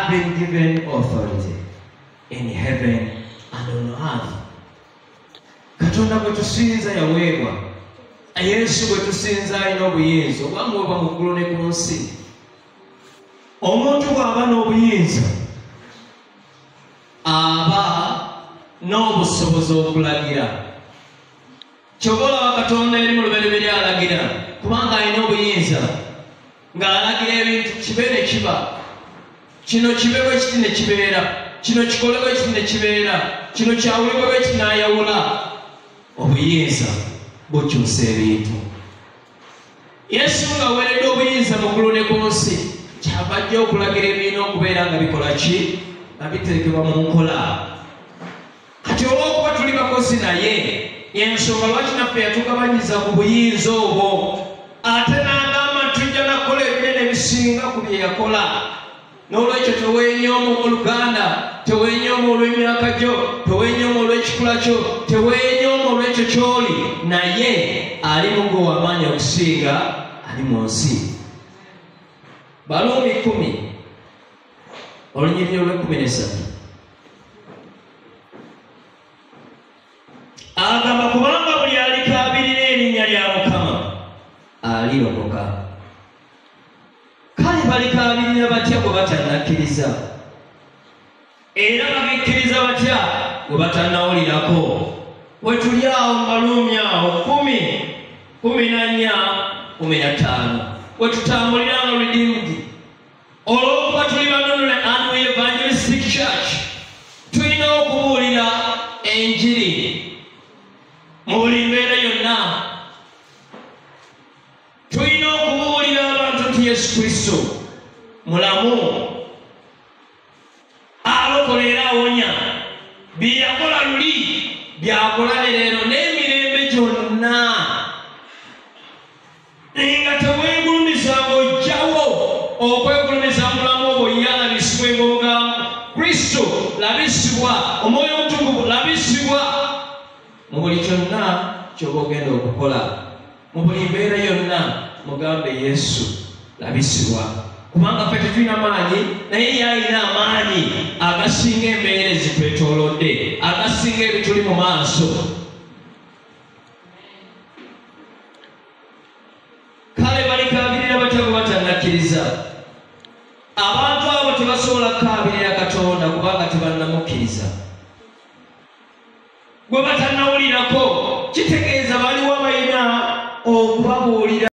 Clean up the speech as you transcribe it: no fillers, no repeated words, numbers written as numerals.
I've been given authority in heaven and on earth. Katonda gwe tusinza yaweebwa, Yesu gwe tusinza alina obuyinza obwamuweebwa mu ggulu ne ku nsi. Omuntu bw'aba n'obuyinza aba n'obusobozi okulagira. Ky'oba olaba Katonda eri mu lubereberye alagira, kubanga alina obuyinza, ng'alagira ebintu kibe ne kiba, kino kibe bwe kiti ne kibeera, kino kikole bwe kiti ne kibeera, kino kyawulibwe bwe kiti n'ayawula. Obuyinza bukyusa ebintu. Yesu ng'aweereddwa obuyinza mu ggulu ne ku nsi, kyava ajja okulagira ebirina okubeera nga bikola ki? Nga biteekebwa mu nkola. Kati olw'okuba tuli bakozi naye, y'ensonga lwaki naffe yatugabanyiza ku buyinza obwo, ate n'agamba nti tujja nakukola ebinene ebisinga ku bye yakola. N'olwekyo teweenyooma owooluganda, teweenyooma olw'emyaka gyo, teweenyooma olw'ekikula kyo, teweenyooma olw'ekyo ky'oli, naye ali mu ggwe w'amaanyi okusinga ali mu nsi. Baluumi 10 olunyiriri olw'e13 agamba, kubanga buli alikaabirira erinnya lya Mukama alirokoka. Kale balikaabirira batya bwe batannakkiriza? Era bagikkiriza batya bwe batannawulirako? We tuli awo mu Baluumi awo 10, 14, 15 we tutambulira nga Redeemed. Olw'okuba tuli banunule and we evangelistic church, tulina okubuulira enjiri mu buli mbeera yonna. Tulina okubuulira abantu nti Yesu Kristo mulamu, alokola era awonya. Bye yakola luli by'akola ne leero n'emirembe gyonna. Nga teweegulumiza ng'oggyawo okwegulumiza mu bulamu obwo, ye alabisibwe ng'ogamba Kristo labisibwa, Omwoyo Omutukuvu labisibwa mu buli kyonna ky'oba ogenda okukola, mu buli mbeera yonna mugambe Yesu labisibwa. Kubanga ffe tetulina maanyi, naye ye alina amaanyi agasinga embeera ezitwetoolodde, agasinga ebituli mu maaso. Kale balikaabirira batya bwe batannakkiriza? Abantu abo tebasobola kukaabirira Katonda kubanga tebannamukkiriza. Bwe batannawulirako, kitegeeza baliwo abalina okubabuulira.